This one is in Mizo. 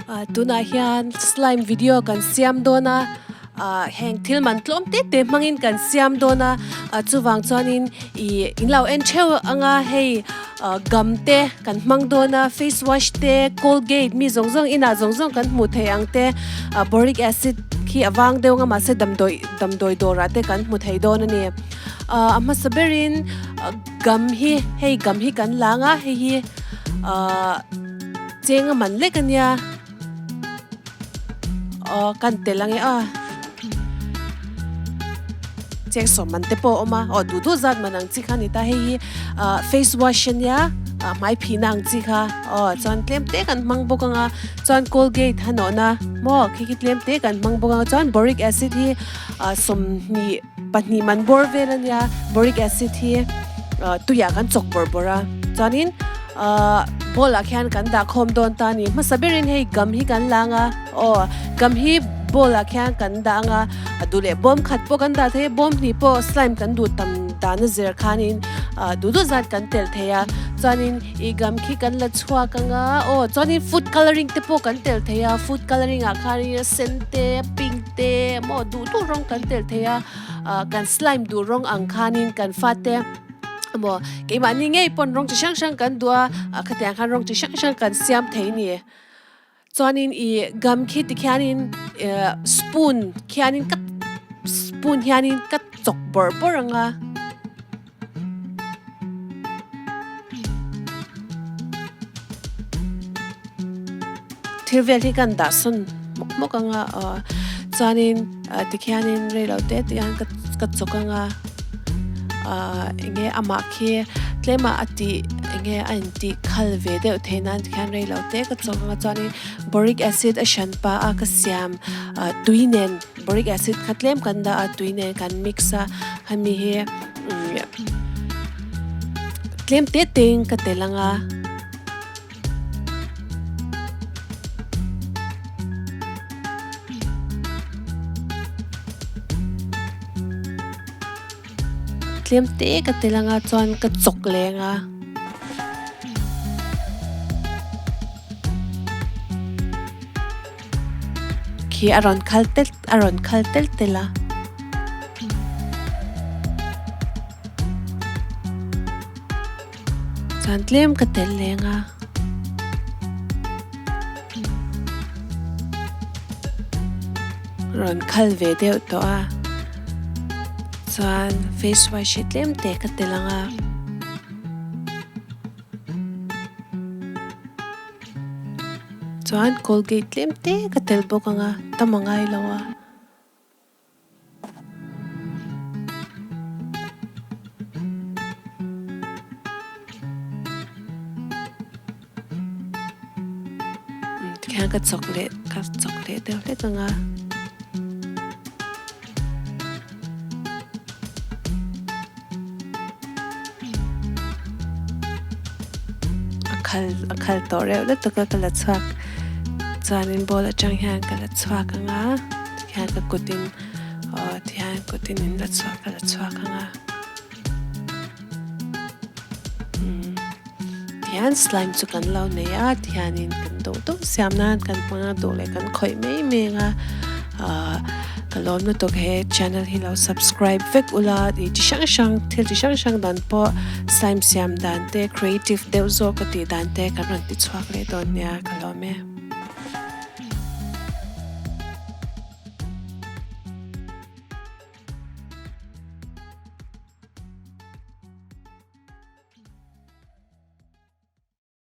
Tunah hian slime video kan siam dawn a, ah heng thil man tlawm te te hmangin kan siam dawn a, ah chuvang chuanin ih in lo en theuh ang a hei ah gum te kan hmang dawn a face wash te colgate mi zawng zawng inah zawng zawng kan hmuh theih ang te ah boric acid khi a vang deuh ang a mahse damdawi damdawi dawrah te kan hmu thei dawn a ni ah a hmasa berin gum hi hei gum hi kan lang a hei hi ah. Cheng a man lek a nia. Aw kan tel ange a. Cheng sawm man te pawh a awm a. Aw duh duh zat man ang chi kha a ni ta. Hei hi ah face wash a nia ah hmai phihna ang chi kha. Aw chuan tlem te kan hmang bawk ang a. Chuan colgate a nawhna maw khi khi tlem te kan hmang bawk ang a. Chuan boric acid hi ah 20 man bawr vel a nia. Boric acid hi ah tuiah kan chawk bawrh bawrh a. Chuanin. Ahh bowl ah khian kan dah khawm dawn ta a ni. Hmasa berin hei gum hi kan la ang a, aw gum hi bowl ah khian kan dah ang a, a duh leh bawm khat pawh kan dah thei a, bawm hnih pawh slime kan duh tam dan a zir khanin ah duh duh zat kan telh thei a, chuanin ih gum khi kan la chhuak ang a, aw chuanin food colouring te pawh kan telh thei a, food colouring ah khanin a sen te a pink te maw duh duh rawng kan telh thei a, ah kan slime duh rawng ang khanin kan fate. Emaw keimahni ngei pawn rawng chi hrang hrang kan duh a, ah khatiang khan rawng chi hrang hrang kan siam thei a ni. Chuanin ih gum khi tikhianin eh spoon khianin ka spoon hianin ka chawk bawrh bawrh ang a. Thil vel hi kan dah sawn hmawk hmawk ang a aw chuanin ah tikhianin reilo te te hian ka ka chawk ang a ah eng nge amah khi tlem ah a tih eng nge a intih khal ve deuh theih nan tikhian reilo te ka chawk ang a chuanin boric acid a hran pah a ka siam ah tui nen boric acid kha tlem kan dah a tui nen kan mix a hemi hi tlem te te in ka tel ang a. Tlem te ka tel anga chuan ka chawk leng a. Khi a rawn khal tel a rawn khal tel tel a. Chuan tlem ka tel leng a. Rawn khal ve deuh tawh a. Chuan face wash hi tlem te ka tel ang a. Chuan colgate tlem te ka tel bawk ang a, tam a ngai lo a. Tikhian ka chawk leh ka chawk leh deuh hlek ang a. A khal a khal tawh reuh lutuk a ka la chhuak chuanin bowl atang hian ka la chhuak ang a tikhian ka kutin aw tihian kutin in la chhuak ka la chhuak ang a umm tihian slime chu kan lo nei a tihianin kan duh duh siam nan kan hmang a duh leh kan khawih mai mai ang a ahh ka lawm lutuk he channel hi lo subscribe vek ula tih chi hrang hrang thil chi hrang hrang dan pawh slime siam dan te creative deuh zawk a tih dan te kan rawn ti chhuak leh dawn nia ka lawm e.